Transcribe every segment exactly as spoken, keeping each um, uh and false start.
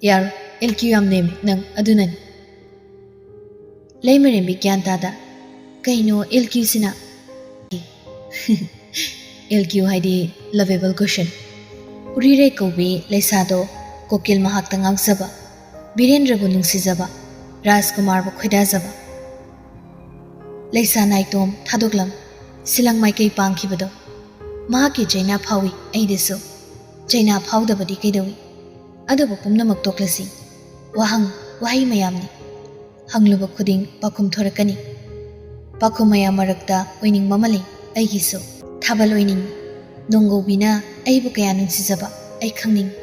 ꯌꯥꯔꯣꯏ, L Q ꯌꯥꯝ ꯅꯦꯝꯃꯤ ꯅꯪ, ꯑꯗꯨꯅꯅꯤ꯫ ꯂꯩꯃꯔꯦꯝꯕꯤ ꯒ꯭ꯌꯥꯟ ꯇꯥꯗ꯫ ꯀꯩꯅꯣ ꯑꯦꯜ ꯀ꯭ꯌꯨꯁꯤꯅ? ꯑꯦꯜ ꯀ꯭ꯌꯨ ꯍꯥꯏꯗꯤ ꯂꯚꯦꯕꯜ ꯀꯣꯏꯁꯟ꯫ ꯎꯔꯤꯔꯩ ꯀꯧꯕꯤ ꯂꯩꯁꯥꯗꯣ ꯀꯣꯀꯤꯜ ꯃꯍꯥꯛꯇ ꯉꯥꯎꯖꯕ, ꯕꯤꯔꯦꯟꯗ꯭ꯔꯕꯨ ꯅꯨꯡꯁꯤꯖꯕ, ꯔꯥꯖꯀꯨꯃꯥꯔꯕꯨ ꯈꯣꯏꯗꯥꯖꯕ꯫ ꯂꯩꯁꯥ ꯅꯥꯏꯇꯣꯝ ꯊꯥꯗꯣꯛꯂꯝ ꯁꯤꯂꯪ ꯃꯥꯏꯀꯩ ꯄꯥꯡꯈꯤꯕꯗꯣ꯫ ꯃꯍꯥꯛꯀꯤ ꯆꯩꯅꯥ ꯐꯥꯎꯏ ꯑꯩꯗꯁꯨ꯫ ꯆꯩꯅꯥ ꯐꯥꯎꯗꯕꯗꯤ ꯀꯩꯗꯧꯏ? ꯑꯗꯨꯕꯨ ꯄꯨꯝꯅꯃꯛ ꯇꯣꯛꯂꯁꯤ꯫ ꯋꯥꯍꯪ, ꯋꯥꯍꯩ ꯃꯌꯥꯝꯅꯤ꯫ ꯍꯪꯂꯨꯕ ꯈꯨꯗꯤꯡ ꯄꯥꯎꯈꯨꯝ ꯊꯣꯔꯛꯀꯅꯤ꯫ ꯄꯥꯎꯈꯨꯝ ꯃꯌꯥꯝ ꯃꯔꯛꯇ ꯑꯣꯏꯅꯤꯡꯕ ꯑꯃ ꯂꯩ ꯑꯩꯒꯤꯁꯨ꯫ ꯊꯥꯕꯜ ꯑꯣꯏꯅꯤꯡꯏ꯫ ꯅꯣꯡꯒꯧꯕꯤꯅ ꯑꯩꯕꯨ ꯀꯌꯥ ꯅꯨꯡꯁꯤꯖꯕ ꯑꯩ ꯈꯪꯅꯤꯡꯏ꯫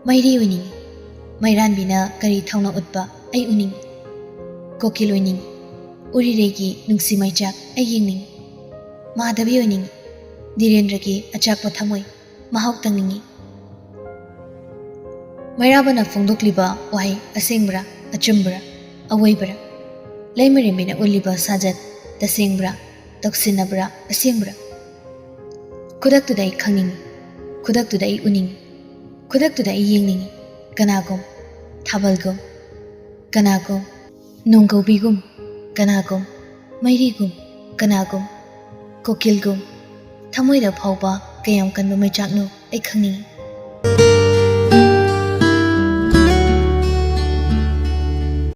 ꯃꯩꯔꯤ ꯑꯣꯏꯅꯤꯡꯏ꯫ ꯃꯩꯔꯥꯟꯕꯤꯅ ꯀꯔꯤ ꯊꯧꯅ ꯎꯠꯄ ꯑꯩ ꯎꯅꯤꯡꯏ꯫ ꯀꯣꯀꯤꯜ ꯑꯣꯏꯅꯤꯡꯏ꯫ ꯎꯔꯤꯔꯩꯒꯤ ꯅꯨꯡꯁꯤ ꯃꯩꯆꯥꯛ ꯑꯩ ꯌꯦꯡꯅꯤꯡꯏ꯫ ꯃꯥꯙꯕꯤ ꯑꯣꯏꯅꯤꯡꯏ꯫ ꯙꯤꯔꯦꯟꯗ꯭ꯔꯒꯤ ꯑꯆꯥꯛꯄ ꯊꯃꯣꯏ ꯃꯍꯥꯎ ꯇꯪꯅꯤꯡꯏ꯫ ꯃꯩꯔꯥꯕꯅ ꯐꯣꯡꯗꯣꯛꯂꯤꯕ ꯋꯥꯍꯩ ꯑꯁꯦꯡꯕ꯭ꯔꯥ, ꯑꯆꯨꯝꯕ꯭ꯔꯥ, ꯑꯋꯣꯏꯕ꯭ꯔꯥ? ꯂꯩꯃꯔꯦꯝꯕꯤꯅ ꯎꯠꯂꯤꯕ ꯁꯥꯖꯠ ꯇꯁꯦꯡꯕ꯭ꯔꯥ, ꯇꯧꯁꯤꯟꯅꯕ꯭ꯔꯥ, ꯑꯁꯦꯡꯕ꯭ꯔꯥ? ꯈꯨꯗꯛꯇꯨꯗ ꯑꯩ ꯈꯪꯅꯤꯡꯏ꯫ ꯈꯨꯗꯛꯇꯨꯗ ꯑꯩ ꯎꯅꯤꯡꯏ꯫ ꯈꯨꯗꯛꯇꯨꯗ ꯑꯩ ꯌꯦꯡꯅꯤꯡꯏ꯫ ꯀꯅꯥꯒꯨꯝ? ꯊꯥꯕꯜꯒꯨꯝ꯫ ꯀꯅꯥꯒꯨꯝ? ꯅꯣꯡꯒꯧꯕꯤꯒꯨꯝ꯫ ꯀꯅꯥꯒꯨꯝ? ꯃꯩꯔꯤꯒꯨꯝ꯫ ꯀꯅꯥꯒꯨꯝ? ꯀꯣꯀꯤꯜꯒꯨꯝ꯫ ꯊꯃꯣꯏꯗ ꯐꯥꯎꯕ ꯀꯌꯥꯝ ꯀꯟꯕ ꯃꯩꯆꯥꯛꯅꯣ ꯑꯩ ꯈꯪꯅꯤꯡꯏ꯫